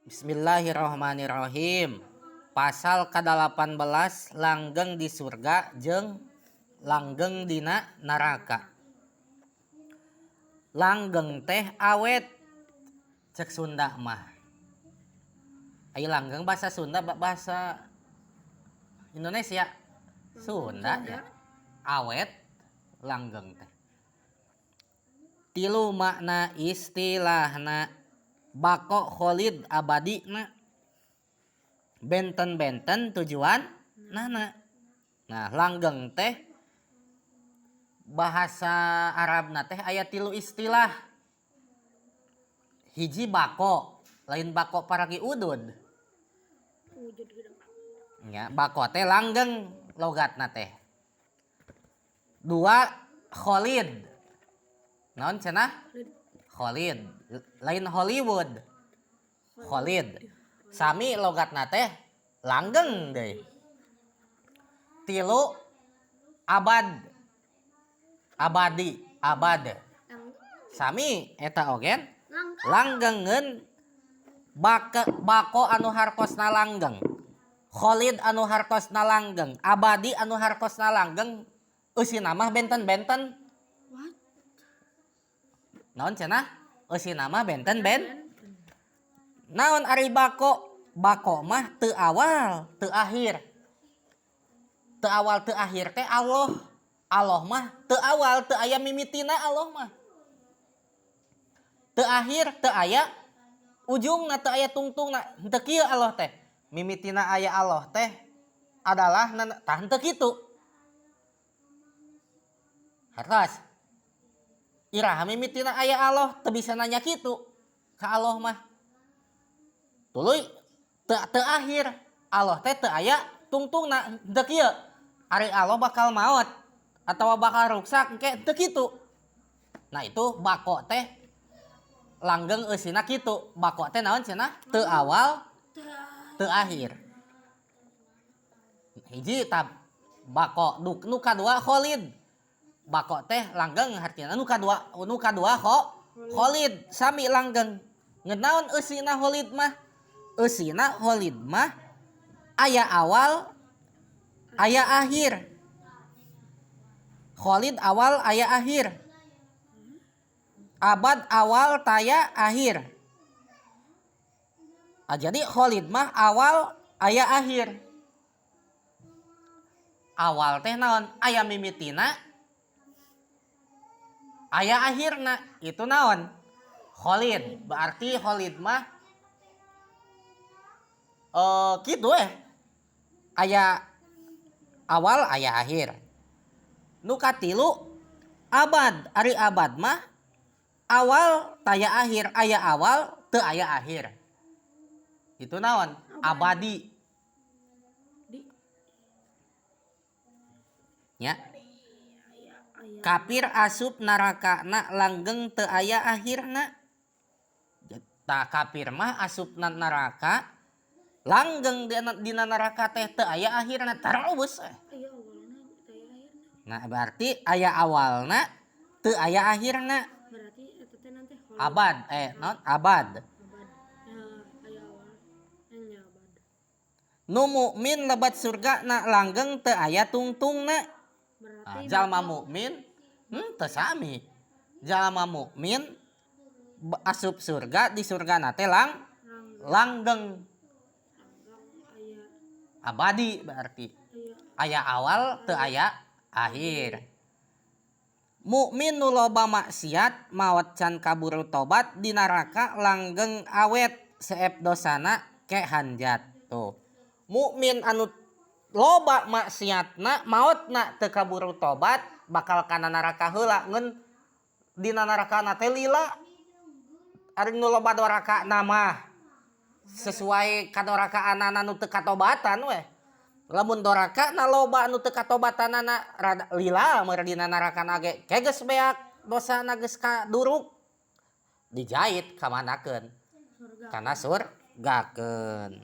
Bismillahirrahmanirrahim. Pasal ka-18 langgeng di surga jeung langgeng dina neraka. Langgeng teh awet cek Sunda mah. Ai langgeng bahasa Sunda, bahasa Indonesia Sunda ya. Awet langgeng teh. Tilu makna istilahna, bako kholid abadi na, benten-benten tujuan nana. Nah, langgeng teh bahasa Arabna teh aya tilu istilah. Hiji bako, lain bako paragi udud. Wujud gitu. Ya, bako teh langgeng logatna teh. Dua, kholid. Naon cenah? Kholid. Lain Hollywood. Kholid. Sami logatna teh langgeng deui. Tilu, abad. Abadi, abad. Sami eta ogen Langgeng. Langgengeun bako anu hartosna langgeng. Kholid anu hartosna langgeng, abadi anu hartosna langgeng, eusina mah benten-benten. What? Naon cenah? Eusina mah benten ben. Naon ari bako? Bako mah teu awal, teu akhir. Teu awal teu akhir teh Allah. Allah mah teu awal, teu aya mimitina Allah mah. Teu akhir, teu aya ujungna, teu aya tungtungna. Henteu kieu Allah teh. Mimitina aya Allah teh adalah tah henteu kitu. Hartos. Iraha mimitina aya Allah teu bisa nanya kitu ka Allah mah. Tuluy teu akhir. Allah teh teu aya tungtungna, henteu kieu. Ari Allah bakal maot atau bakal ruksak engke, teu kitu. Nah, itu bako teh langgeng eusina kitu. Bako teh naon cenah? Teu awal, teu akhir. Hiji tab bako, nu kadua kholid. Bako teh langgeng hartina, nu kadua kholid sami langgeng. Ngenaon eusina kholid mah? Eusina kholid mah aya awal, aya akhir. Kholid awal aya akhir. Abad awal taya akhir. Ah, jadi kholid mah awal aya akhir. Awal teh naon? Aya mimitina, aya akhirna. Itu naon? Kholid. Berarti kholid mah kitu eh. Aya awal aya akhir. Nu katilu abad. Ari abad mah awal taya akhir, aya awal teu aya akhir. Itu naon? Abadi. Di. Ya. Aya aya. Kafir asup narakana langgeng teu aya akhirna. Tah, kafir mah asup na neraka langgeng dina neraka teh teu aya akhirna terus eh. Aya awalna teu aya akhirna. Nah, berarti aya awalna teu aya akhirna. Berarti eta teh nanti kholid. Abad naon? Abad. Abad. Ya, aya awal nya abad. Nu mukmin lebat surga na langgeng teu aya tungtungna. Berarti Nah, jalma mukmin teu sami. Jalma mukmin asup surga, di surga na teh langgeng. Langgeng. Langgeng aya. Abadi berarti. Aya. Aya awal teu aya akhir. Mukmin nu loba maksiat maot can kaburu tobat, di neraka langgeng awet seep dosana ke hanjat tuh. Mukmin anu loba maksiatna maotna teu kaburu tobat bakal kana neraka heula, ngeun dina neraka teh lila. Ari nu loba doraka mah sesuai kadorakaanana nu teu katobatan weh. Lamun doraka na loba anu teu katobatanana rada lila meur dina neraka ge, ke geus beak dosana, geus kaduruk, dijait kamanakeun? Surga. Kana surgakeun.